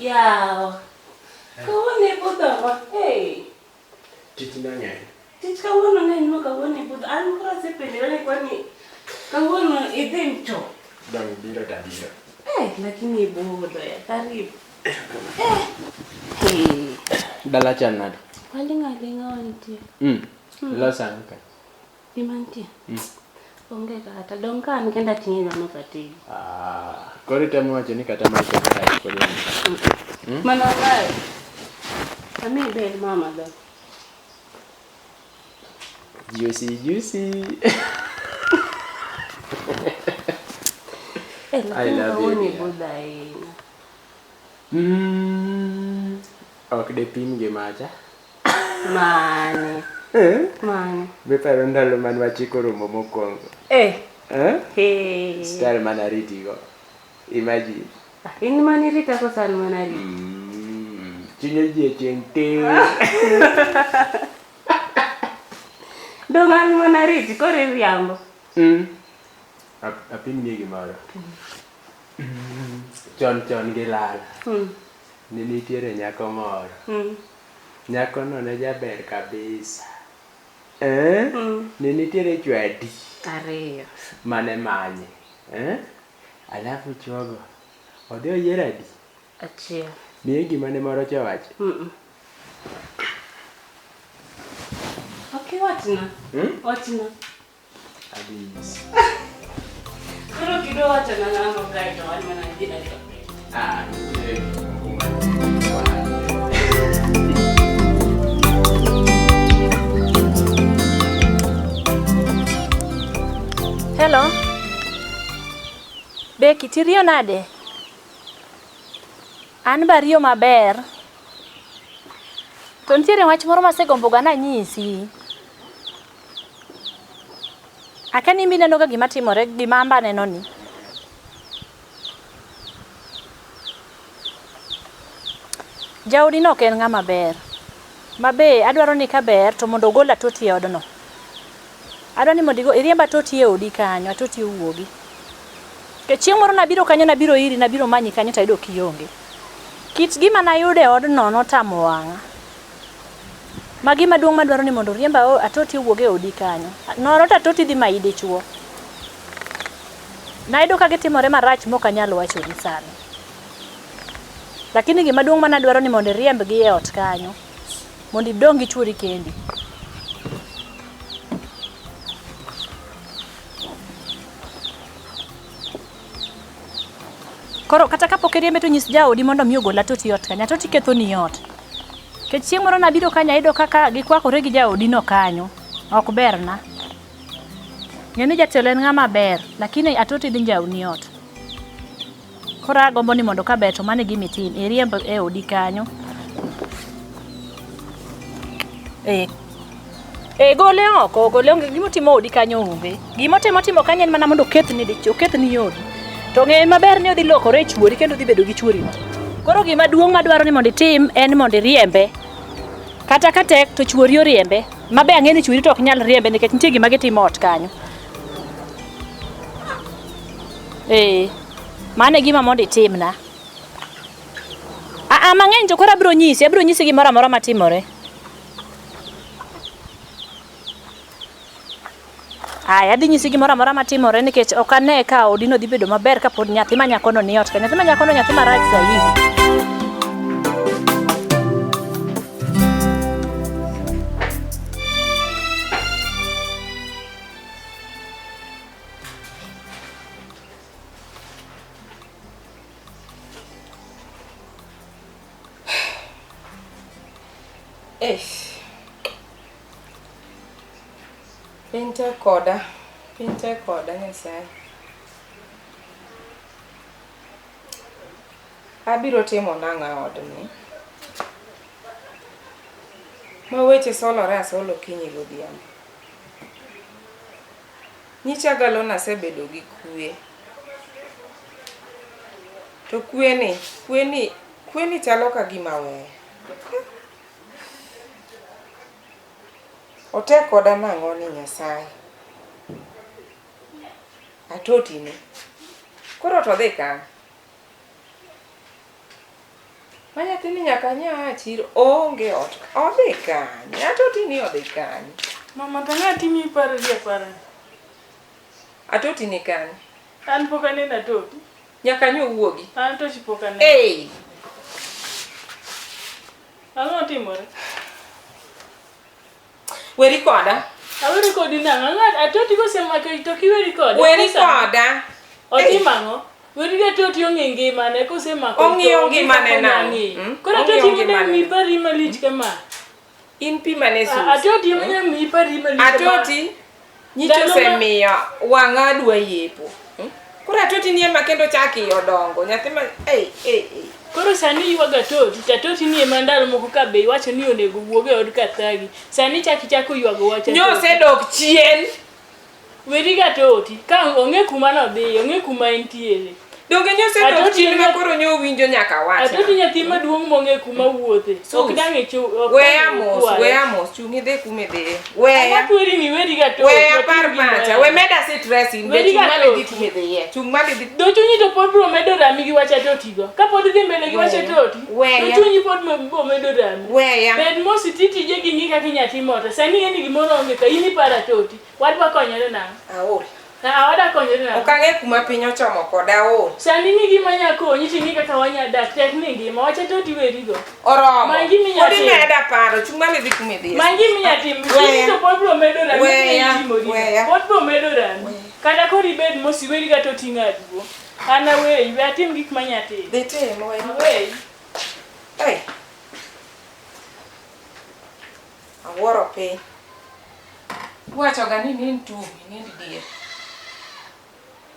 Yawa. Kawuono ibudhowa. Hey. Tich na ng'eny. Tich kawuono ng'eny ma kawuono ibudho. An koro asepenjora ni kwani kawuono idhi mcho. Dong biro to abiro. Eh, lakini ibudho ya. Karibu. Eh. Hey. Dala chal nade? Waling' aling'a wantie. Iloso ang'o ka? Gima nitie. Onge kata. Dong' ka an kenda ting'e dhano katigi. Ah, koro itemo wacho ni kata mar kata rach pod onge. Mana kae. Ami ber mama dho. Juicy juicy. Eh, I lakini love you, kawuono dear. ibudho ahinya. Ok dipim gi macha. Mane. Eh? Mane. Be paro ndalo man wachiko romo mokwongo. Eh. Eh? Hey. Style mana ritigo. Imagine. In manirita koso an manariti? Chuny odiechieng' tin. Dong' an manariti koro iriambo. Apimnie gimoro. Chon chon gi lala. Ne nitiere nyako moro. Nyako no ne jaber kabisa. Eh? Ne nitiere chwo adi Ariyo. mane manye. Eh? Alafu chwogo odhi oyiero adi? Achiel. Miye gima ne moro cha owacho. Ok iwachna. Wachna. Adhi nyisi. Koro kidwa wachona nang'o kae to wan mana ji ariyo. Ah, nitiere gik moko ma Hello. Beki, tiriyo nade? An be ariyo maber. To nitiere wach moro masegomboga nanyisi. Akia ni in be inenoga gima timore, gima an be aneno ni. Jaodi no ok en ng'ama ber. Ma be adwaro ni kaber to mondo ogol atoti e odno. Adwa ni mondo iriemb atoti e odi kanyo, atoti owuogi. Nikech chieng' moro nabiro kanyo, nabiro iri, nabiro manyi kanyo tayudo kionge. Kit gima nayudo e odno notamo wang'a. Ma gima duong' madwaro ni mondo oriemb atoti owuog e odi kanyo. Nono to atoti dhi mayi dichuo. Nayudo ka gitimore marach mok anyal wachoni sani. Lakini gima duong' manadwaro ni mondo iriembgi e ot kanyo. Mondo idong' gi chuori kendi. Koro kata kapok iriembe to nyis jaodi mondo mi ogol atoti e ot kanyo. Atoti ketho ni ot. Nikech chieng' moro nabiro kanyo ayudo kaka gikwakore gi jaodi no kanyo. Ok berna. Ng'e ni jatelo en ng'ama ber, lakini atoti dhi njawni ot. Koro agombo ni mondo kaber to mano e gima itim. Iriemb e odi kanyo. Eh. Eh, gole oko, gole onge gima otimo odi kanyo onge. Gima otemo timo kanyo en mana mondo okethni dichuo, okethni odi. To ng'e maber ni odhi lokore e chuori kendo odhi bedo gi chuori no. Koro gima duong' madwaro ni mondo itim en mondo iriembe. Kata ka tek to chuori oriembe. Mabe ang'e ni chuori to ok nyal riembe nikech nitie gima gitimo ot kanyo. Eh, mano e gima mondo itimna. Aa, mang'eny to koro abiro nyisi, abiro nyisi gimoro amora matimore. Aya, adhi nyisi gimoro amora matimore nikech ok ane ka odino dhi bedo maber kapod nyathi ma nyakono ni ot ka. Nyathi ma nyakono nyathi marach sahihi. Eish. Piny tek koda, piny tek koda Nyasaye. Abiro timo nang'o e odni? Ma weche solore asola okinyi godhiambo. Nyicha galo nasebedo gi kwe. To kwe ni, kwe ni, kwe ni chalo ka gima weya. Otek koda nang'o ni Nyasaye? Atoti ni. Koro to dhi kanye? Ma nyathini nyaka nya chiro oonge ot. Odhi kanye? Atoti ni odhi kanye? Mama to ng'ati miparori apara. Atoti ni kanye? An pok aneno atoti. Nyaka nyo wuogi. An to chi pok aneno. Hey! Ang'o timore? Weri koda. Aweri kodi nang'o? Ang'o atoti kosemako ich to kiweri kode? Weri Kosa- koda. Otim ang'o? Weri gi atoti ong'e ngimane kosemako ich to Ong'iyo onge ngimane kaka nang'o? onyalo ng'iyo. Mm? Koro Ong'iyo atoti ema ngimane. miyi pari malich kama. In pi mane sus. Atoti ema nyalo miyi pari malich kama. Atoti nyicha Ndalo ma- osemiyo wang'a dwa yepo. Hmm? Koro atoti ni ema kendo chak iye odongo. Nyathi ma ei ei ei. Koro sani iywago atoti, to atoti ni ema ndalo moko ka be iwacho ni onego wuog e od kathagi. Sani chak ichako ywago wach atoti. Nyosedok chien. Weri gi atoti. Ka ong'e kuma nodhiye, ong'e kuma entiere. Donge nyosedok Atoti chien ma ema- koro nyo winjo nyaka wach. Atoti nyathi maduong' mong'e kuma wuothe. Ok dang' ichu. Ok Weya dang' mos, ikwaye. weya mos, chung' idhi kuma idhiye. Weya. Akweri ni weri gi atoti. Weya otim par gima pacha, ohero. we meda stress in be Weri chung' ga malo idhi atoti. kuma idhiye. Chung' malo idhi. Do chunyi to pod biro medo rami gi wach atotigo. Kapod idhi mbele gi wach Weya. atoti, Weya. to chunyi pod biro medo rami. Weya. Bed mos iti tije gi ng'i kaka inya timo to sani ing'e ni gimoro onge ka in iparo atoti. Wadwa konyore nang'o? Aol. Ah, wadwa konyore nang'o? Ok ang'e kuma piny ochomo koda aol. Sani ng'i gima nya konyi to ing'i kaka wanya dak tek ni ngima. Wach atoti werigo. Oromo. Many gima inya Pod timo. imeda paro, chung' malo idhi kuma idhiye. Many gima inya timo. Weya. Chunyi to pod biro medo rami. Weya. Timori. Weya. Pod biro medo rami. Kata koro ibed mos iweri gi atoti ng'aduo. An aweyi, we atim gik manya timo. Dhi tim, weya. Aweyi. Ei. Awuoro piny. Iwachoga ni nind tumi, nind dier.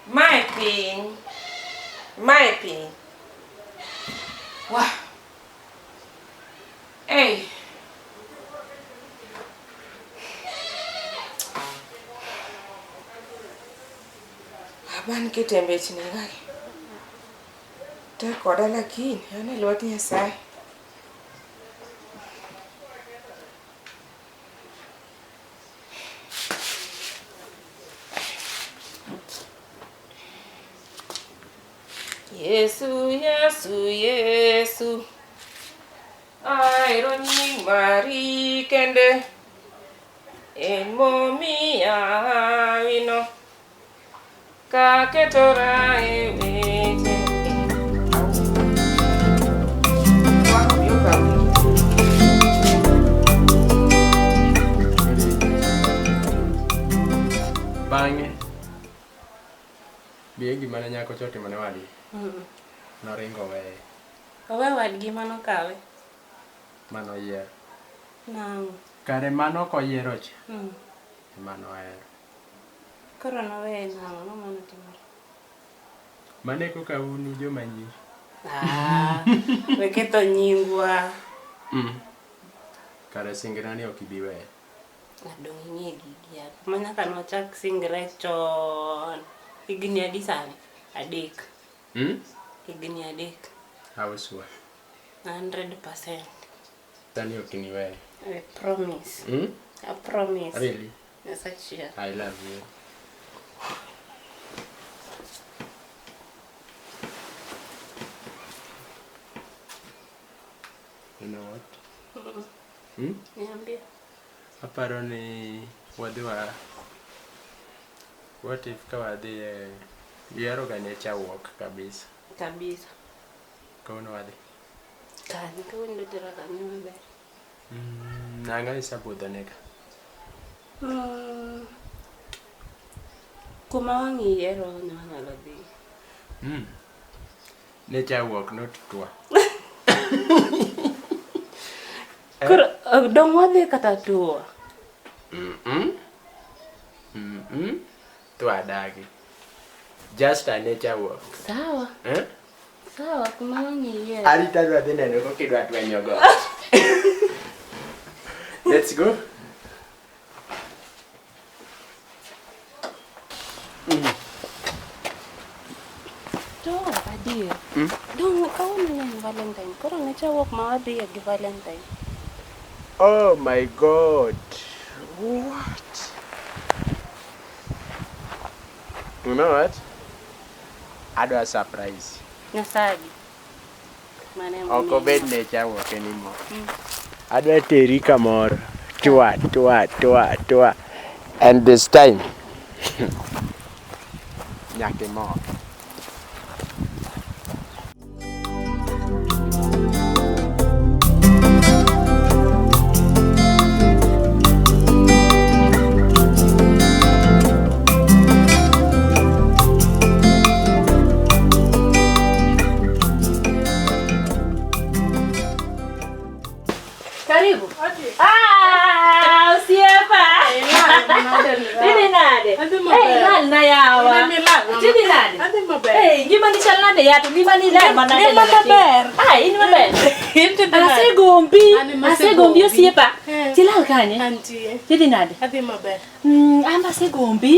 Mae piny. Mae piny. Wah. Ei. Aban kitembechni kagi. Tek koda lakini an e lwet Nyasaye. Yesu, Yesu, Yesu. Ahero nying mari kende. En momiya awino. Kaketora e weche. Bang'e, biye gima ne nyako cha otimo ne wadgi. Noringo oweye, Owe wadgi manokawe. manoyiero. Nang'o? Kare mano koyiero cha, ema nohero. Koro noweye nang'o? Ang'o manotimore? Mano e koka un joma nyiri. Ah, we ketho nyingwa. Kare singra ni ok ibi weyo. Dong' ing'e gigi yawa. Ma nyaka nwachak singre chon. Higni adi sani? 3. Higni 3. Auswa. 100%. Sani ok iniweyo. I promise. I promise. Really? Nyasachiel. I love you. You know what? Niambie. Aparo ni wadhi wa what if ka wadhi e ihero ga nature walk kabisa. Kabisa. Kawuono wadhi. Kanye kawuono idwa tera kanye maber. Nang'o isebudho nega? Kuma wang' iyiero ne wanyalo dhi. Nature walk not tour. Koro dong' wadhi kata tour. Tour adagi. Just a nature walk. Sawa. Eh? Sawa, kuma wang' iyiero. Arita dwa dhi neno kaka idwa twenyo got. Let's go. To adier. Dong' kawuono ne en Valentine. Koro nature walk ma wadhiye gi Valentine. Oh my God. What? You know what? Adwa surprise. Nyasaye. Ok obed nature walk anymore. Adwa teri kamoro. Twa, twa, twa, twa. And this time, nyaka imor. Karibu. Ah, osiepa. Idhi nade? Eh, ilal na yawa. Tidhi nade? Adhi maber. Eh, ngimani chal nade ya to ngimani ler manade. Ngima maber. Ah, in maber. In to dhi nade? Asegombi. An ema Asegombi asegombi. osiepa. Eh. Tilal kanye? Antie. Tidhi nade? Adhi maber. An be asegombi.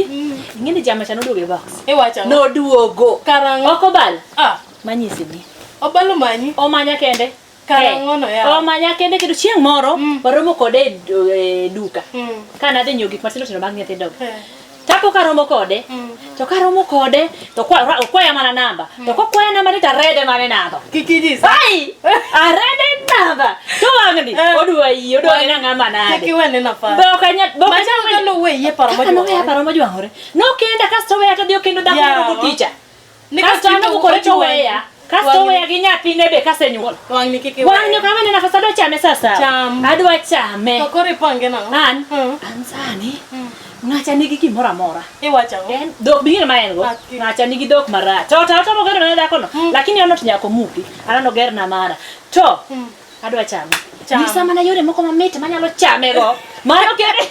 Ing'e ni jama cha noduogo e box. Iwacho ang'o? Noduogo. Karang'o? Ok obal. Ah, Manyisi ni. obalo manyi. Omanya kende. Karang'o no yawa? Omanya kende kendo chieng' moro waromo kode e duka. Ka nadhi nyiewo gik matindo tindo mag nyithindo. Tapo karomo kode. To karomo kode to okwaya mana namba. To kokwaya namba ni to arede mana e namba. Kik inyisa. Ai! Arede namba. To wang'ni odwa yie, odwa ng'e ng'ama nade. Kik iwene nafas. Be ok anyal be ok Machal anyal ka noweyie paro Kaka noweya mojwang'ore. paro mojwang'ore. Nokenda kasto oweya to odhi okendo dhako moro Yawa. goticha. Ni Kasto an kasto obukore to ojwang'i. oweya. Kasto Wang'ni- oweya gi nyathine be kasenyuolo. Wang'ni kik iwe. Wang'ni ok awene nafas adwa chame sa sawa. Cham. Adwa chame. To koro ipange nang'o? An an sani ng'acha nigi gimoro amora. Iwacho ang'o? En dhok bing'e ma en go. Aki. Ng'acha nigi dhok marach. To to mogero ne dhakono. Lakini an to nyaka omuki. An nogerna mara. To adwa chame. Cham. Nyisa mana yore moko mamit manyalo chame go. Mano kende.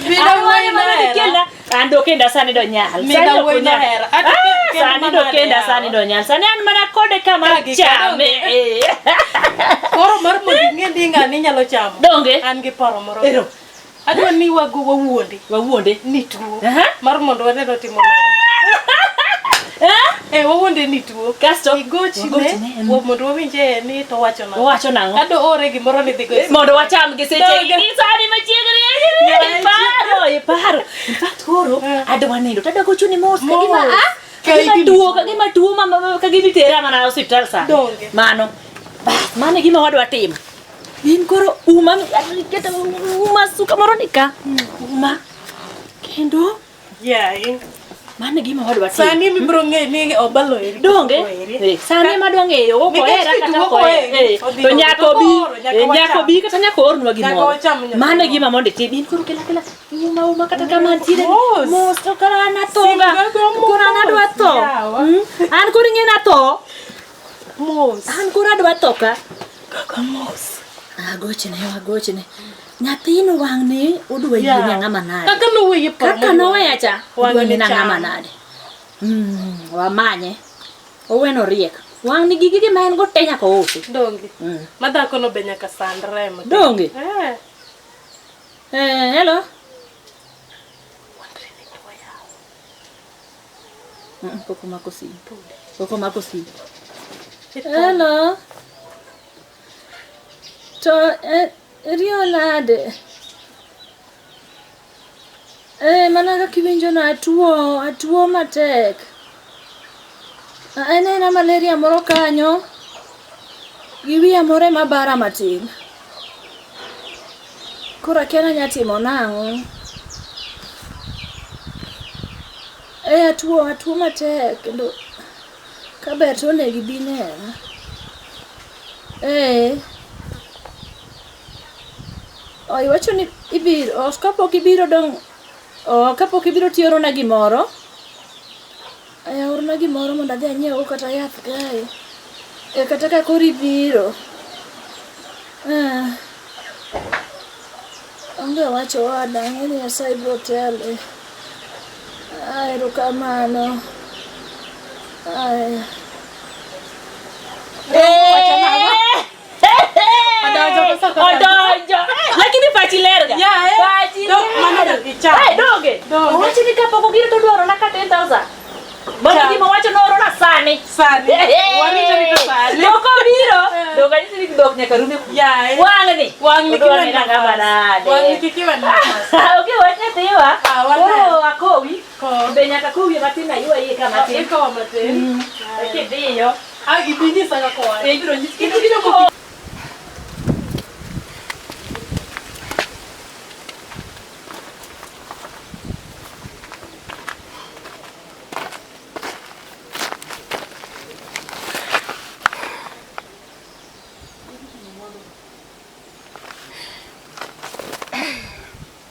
Mida Adwa wuoyi mana nohera. kenda. An do kenda sani do nyal. Mida Sani ok wuoyi onyal. nohera. Ati Ah, kendo Sani do manade kenda yawa. sani do nyal. Sani an mana kode kama Ka gi ka chame. donge. Koro mar mondo ing'e ni ng'ani inyalo chamo. Donge? An gi paro moro. Ero. Adwa ni wago wawuondi. Wawuonde. Ni tuo. Aha. Mar mondo wane notimo nang'o. Eh? Eh, wawuonde ni tuo. Kasto Igochne wagochne, mondo wawinje ni to owacho nang'o. Owacho nang'o? Ado ore gimoro ni dhigo. e Mondo wacham gi seche Donge. gi sani machiegni. Yaye. Iparo, iparo. In fact koro adwa nindo to adwa gochoni mos ka gima Mos. ah Ka ka gima igima tuo ka gima tuo ma ka gima itera mana osiptal sani. Donge. Mano. Bas, mano e gima wadwa timo. In koro uma keto uma suka moro ni ka. Uma. Kendo Yaye. mano e gima wadwa timo. Sani mibiro ng'e ni obalo eri. Donge? Eri. Sani ema adwa ng'eyo ok Nikech ohera kituo kata ok ohera. koeri, odhi To oro. nyaka To obi, kooro, nyaka nyaka wacham. obi kata nyaka oornwa Nyaka gimoro. wacham nyathi Mano e moro. gima mondo itim. In koro kela kela uma uma kata kama antiere ni. Mos. Mos to koro an athoga. Simba go Koro an adwa mos, tho. yawa. An koro ing'e ni atho. Mos. An koro adwa tho ka. Kaka mos. Agochne, agochne. Nyathino wang'ni odwa yie ni ang'ama nade. Kaka noweye paro Kaka noweya cha, Wang'ni odwa ni ang'ama cham. nade. Wamanye. Oweno riek. Wang'ni gi gige ma en go te nyaka ousi. Donge. Ma dhako no be nyaka sandre matin. Donge? Eh. Hello. Pok omako simu. Pok omako simu. Hello. To riyo nade? Mana kaka iwinjo no atuo, atuo matek. En ena malaria moro kanyo. Gi wiya moro ema bara matin. Koro akia ni anya timo nang'o. Atuo, atuo matek kendo kaber to onego ibi inena. Oh, iwacho ni ibiro, oh, kapok ibiro dong', oh, kapok ibiro to iorona gimoro. Aya, orna gimoro mondo adhi anyiew kata yath kae. Kata ka koro ibiro. Onge wach owada, ang'e ni Nyasaye biro tele. Erokamano. Aya. Odonjo. Lakini pachi ler ga. Yeah, eh. Pachi Mano ler. to gicham. Donge. Donge. Owacho ni kapok ogiro to odwaro na ka 10,000. Mano Cham. gima owacho noorona sani. Sani. Warito rito sani. Dok obiro. Dok anyisi ni dhok nyaka rum e Yaye. Wang'ni. Wang'ni Odwa kiwe ni nang'ama nade. Wang'ni kik iwe nafas. Onge wach nyathiwa. Ah, waler. Koro akowi. Kow. Be nyaka kowi matin aywa iye ka matin. Ikowa matin. Kidhiyo. Ah, ibi nyisa kaka owacho. Eh, ibiro nyisi. Kendo biro ko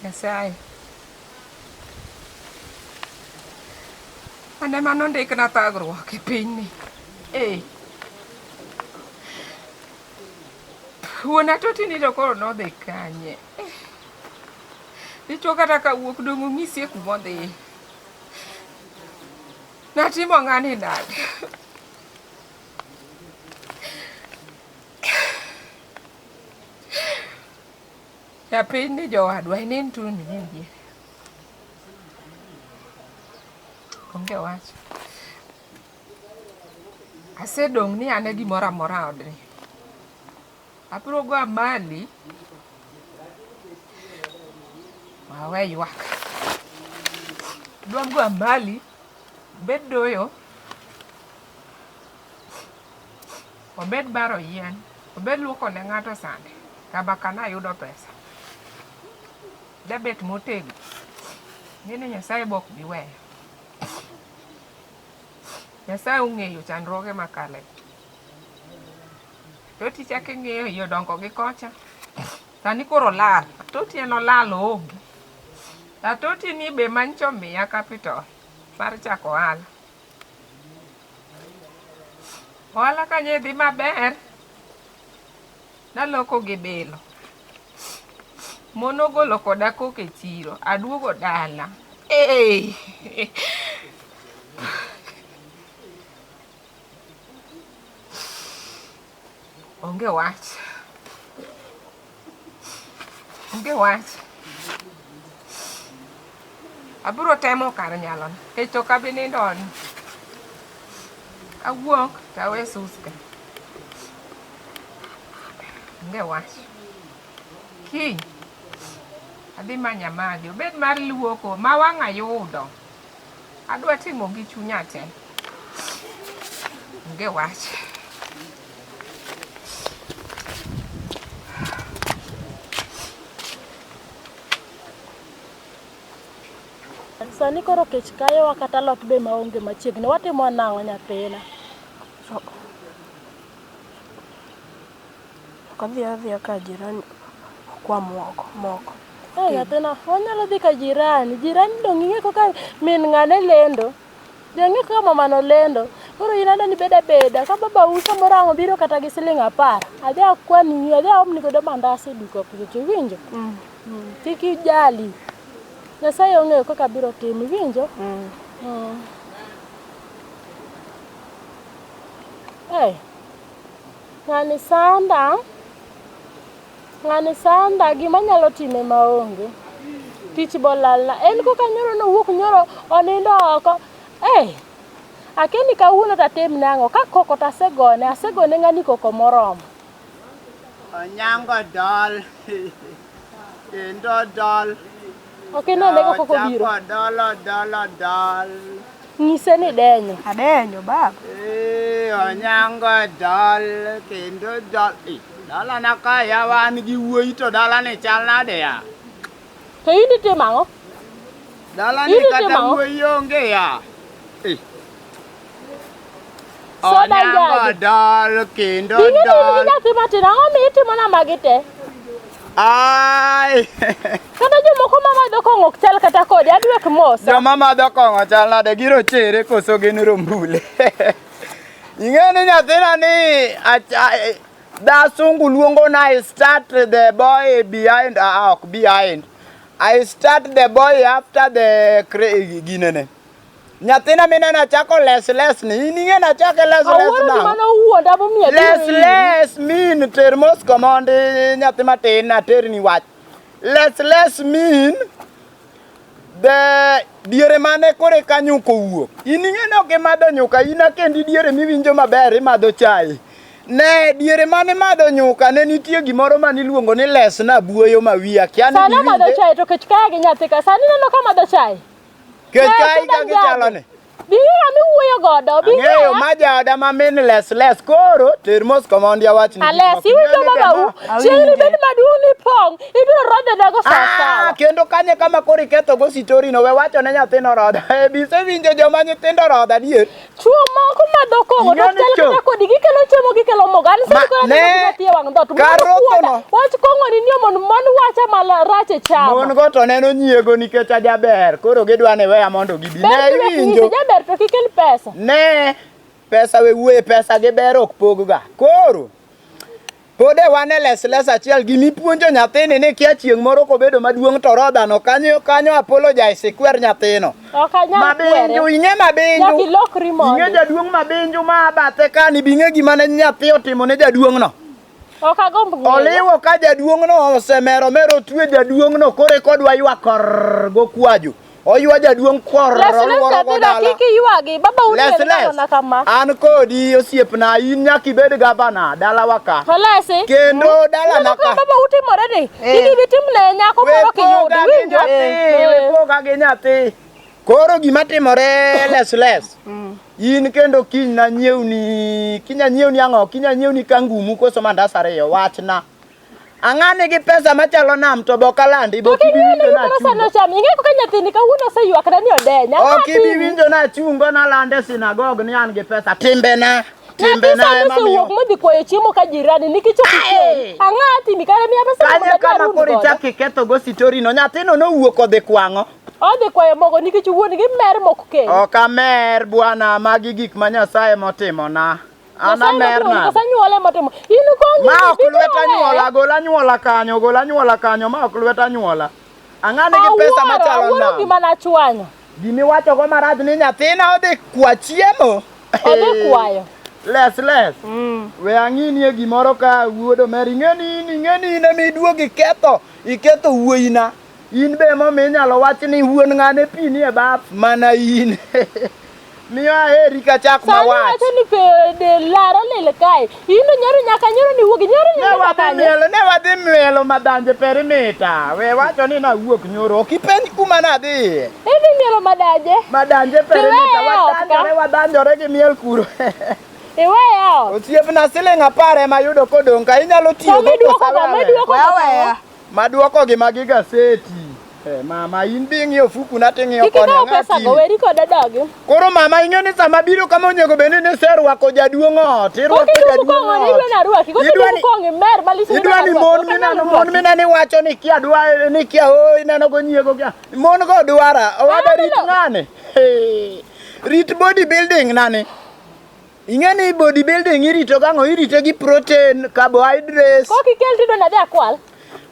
Nyasaye. An ema nondikna thagruok e pinyni. Ee. Wuon Atoti ni to koro nodhi kanye? Dichuo kata ka wuok dong' ong'isie kuma odhiye. Natimo ng'ani nade? Japiny ni jowadwa inin tuni ni diere. Onge wach. Asedong' ni an e gimoro amora e odni. Abiro go amali awe ywak. Adwa go amali abed doyo, obed baro yien, obed luoko ne ng'ato sande, kabaka nayudo pesa. Dabet motegno. Ing'e ni Nyasaye be ok bi weyo. Nyasaye ong'eyo chandruoge makale. Toti chak ing'iyo iye odongo gi kocha. Sani koro olal. Toti en olal oonge. Atoti ni be manyicha omiya capital mar chako ohala. Ohala ka ne dhi maber, naloko gi bilo. Mon ogolo koda koko e chiro, aduogo dala. Ee! Onge wach. Onge wach. Abiro temo kar nyalona, nikech ok abi nindo odni. Awuok to awe suska. Onge wach. Kiny adhi manyo amali, obed mar luoko ma wang' ayudo. Adwa timo gi chunya te. Onge wach. Sani koro kech kayowa kata alot be maonge machiegni. Watimo nang'o nyathina? Ok adhi adhiya ka jirani kwa moko moko. Eh, nyathina, wanyalo dhi ka jirani. Jirani dong' ing'e kaka min ng'ane lendo. Dong' ing'e kaka mamano lendo. Koro in adwa ni ibed abeda. Ka baba uso morango biro kata gi siling 10. Adhi akwani, adhi aomni godo mandas e duka kucho. Iwinjo? Kik ijali. Nyasaye ong'eyo kaka biro timo. Iwinjo? Eh. Ng'ani sanda. Ng'ani sanda gima nyalo time maonge. Tich bolalna. En koka nyoro nowuok nyoro onindo oko. Eh. Akia ni kawuono tatim nang'o? Ka koko tasegone, asegone ng'ani koko moromo. Onyango dol. Kendo dol. Ok inene go koko biro. Ochako dolo dolo dol. Nyise ni denyo. Adenyo baba. Eh, Onyango dol kendo dol. Eh, dalana ka yawa an gi wuoyi to dalani chal nade ya? To in itimo ang'o? Dalani In itimo kata ang'o? wuoyi onge ya. Eh. Soda Onyango njagi. dol kendo Ing'e ni in gi dol. nyathi matin, ang'o mi itimona magi te? Ai. Kata jomoko mamadho kong'o ok chal kata kodi, adwek mosa. Joma madho kong'o chal nade? Girochere koso gin rombule? Ing'e ni nyathina ni dhasungu luongo na I start the boy behind, ah, ok behind. I start the boy after the ginene. Nyathina mineno achako les les ni, in ing'e nachake les les Awuoro nang'o? gima nowuonda momiyo abiro Les iri. les mean ter mos komondi nyathi matin aterni wach. Les les mean the diere mane koro eka nyuka owuok. In ing'e ni ok imadho nyuka, in akendi diere miwinjo maber imadho chai. Ne diere mane imadho nyuka ne nitie gimoro maniluongo ni les na buoyo ma wiya. Akia ni Sani amadho diwinje? chai to kech kaya gi nyathi ka. Sani ineno ka amadho chai. Kech Ne, kai soda kaka ichalo njagi. ni. Bi ing'eya miwuoyo godo. Bi Ang'eyo ing'eya. ma jaoda ma min les les koro ter mos komondi awachni. gik Ales, moko. iwinjo Ing'e ni babau. be Chieng' nibed maduong' ni pong', ibiro rodhe dago ma- sawa Ah, sawa. kendo kanye kama koro iketho go sitori no we wacho ne nyathino rodha. E bisewinjo joma nyithindo rodha adier. Chuo moko madho kong'o to Ing'e ni chal cho- kata kodi gikelo chiemo gikelo mogo. An Ma- sani koro ne, aneno nyathi e wang' dhoot. Mon kar kuoda. rothono. Wach kong'o ni ni mon mon wacha marach e chama. Mon go to neno nyiego nikech ajaber koro gidwa ni weya mondo gibi. Ber Ne kiwek iwinjo. nyisi jaber to kik kel pesa. Ne pesa we wuoye pesa gi ber ok pog ga. Koro pod e wan e les les achiel gimipuonjo nyathini ni kia chieng' moro kobedo maduong' to rodhano kanyo kanyo apologize ikwer nyathino. Ok anyal Mabinju kwere. ing'e mabinju. Nyaka ilokri mondi. Ing'e jaduong' mabinju ma bathe kani bi ing'e gima ne nyathi otimo ne jaduong' no. Ok agomb ng'eyo. Oliwo ka jaduong' no osemero mero otwe jaduong' no koro eka odwa ywak korr gokwaju. Oywa jaduong' korr Les les oluoro go nyathina dala. kik iywagi. Baba Les uniel les. na kama. An kodi osiepna in nyaka ibed gavana dalawa ka. Olesi. Kendo dalana Ineno ka. kaka baba utimore ni. Kik ibi timne nyako We moro kiyudi. poga gi Winjo? nyathi, we poga gi nyathi. Koro gima timore les les. In kendo kiny nanyiewni, kiny anyiewni ang'o? Kiny anyiewni kangumu koso mandas ariyo, wachna. Ang'a nigi pesa machalo nam to bok alandi, To bok ibi king'eyo ni winjo gimoro nachungo. sani ochamo. Ing'eyo kaka nyathini kawuono oseywakna ni odenya. Ok ibi winjo nachungo nalande sinagog ni an gi pesa. Timbena, Nyathi timbena sani ema miyo. osewuok modhi kwayo chiemo ka jirani nikech ok ikel. Ang'a atimi kare miya pesa Kanye mondo adhi kama arund koro godo. ichak iketho go sitorino, nyathino nowuok odhi kwang'o. Odhi kwayo mogo nikech wuon gi mer mok kel. Ok amer bwana, magi gik ma Nyasaye motimona. An Nyasaye amer motimo, nade? koso anyuola motimo. In kong'o Ma ok lwet anyuola, gol anyuola kanyo, gol anyuola kanyo, ma ok lwet anyuola. Ang'a nigi pesa machalo Awuoro nam? gima nachwanyo. Gimiwacho go marach ni nyathina odhi kwa chiemo. Odhi kwayo. Les les. We ang'inie gimoro ka wuod omer, ing'e ni in, ing'e ni in ema iduogo iketho, iketho wuoyina. In be emomiyo inyalo wach ni wuon ng'ane pi ni e baf, mana in. Miyo aheri ka chak Sani mawach. wacho ni pe de lara lil kae. In nyoro nyaka nyoro ni wuogi nyoro Ne ni wadhi kanye. mielo, ne wadhi mielo madanje perimita. We wacho ni nawuok nyoro. Ok ipenj kuma nadhiye. Idhi mielo madaje. Madanje perimita, Tiweya ot ka. wadhanjore, wadhanjore gi miel kuro. Iweya ot. Osiepna siling 10 ema ayudo kodong' ka inyalo tiyo To go miduoko kosa go, wewe? miduoko Weya weya. Maduoko gi magi gaseti. Eh, mama in bi ing'iyo ofukuna ting'iyo Kik koni ikaw ang'a pesa go, timi. weri koda dogi. Koro mama ing'e ni sama biro kama onego bed ni niserwako jaduong' ot, irwako Koki dumu jaduong' kong'o ni ot. idwa narwaki. Koki Idwa dumu ni- kong'o imer malich ni Idwa ni idwa mon narwaki. Ok mineno anyal mon rwaki. mineno iwacho ni kia dwa ni kia o ineno go nyiego kia. Mon go dwara, owada rit Ang'o? ng'ane. Hey. Rit body building nani. Ing'e ni body building irito gang'o? Irite gi protein, carbohydrates. Koki kel tidwa nadhi akwal.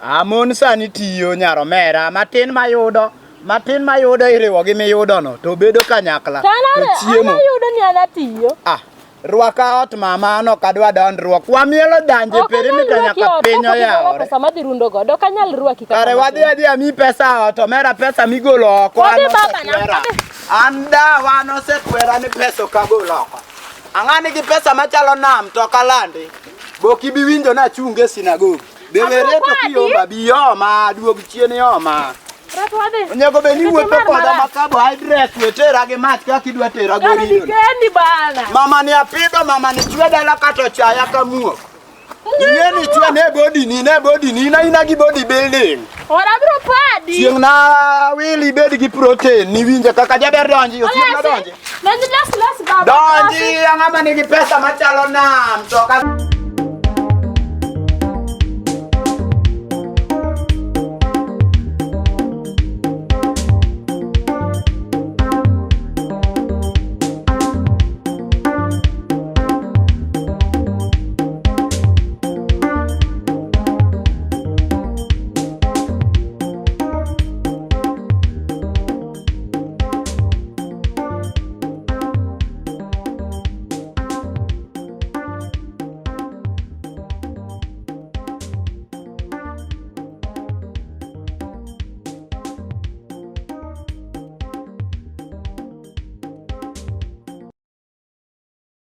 Ah, mon sani tiyo nyar omera, matin mayudo, matin mayudo iriwo gi miyudo no to bedo kanyakla. To an To chiemo. an ayudo ni an atiyo. Ah, rwaka ot mama, an ok adwa dondruok. Wamielo danje Ok anyal perimeter rwaki nyaka ot piny kapok igolo oyawore. pesa madhi rundo godo. Ok anyal rwaki kata Kare wadhi matin. adhi ami pesa ot, omera pesa migolo oko. Wadhi an baba na, osekwera. wadhi. An dawa an osekwera ni pesa ok agol oko. Ang'a nigi pesa machalo nam to ok alandi. Bok ibi winjo nachung e sinagogi. Be Abiro were to kwadi. kiomba bi ioma, duog chien ioma. Rat wadhi. Onego bed ni Nikech iwuotho imer koda ma marach. carbohydrates we tera gi mach kaka idwa tera Kare gorido. dikendi bana. Mama ni apidho, mama ni chwe dala kata ochaya ka muok. Ing'e ni chwe ne body ni, ne body ni, ina ina gi body building. Ora abiro padi. Chieng' na wil ibed gi protein, niwinje kaka jaber donji, osiepna donji. Donji les les baba. Donji, ang'ama nigi pesa machalo nam to ka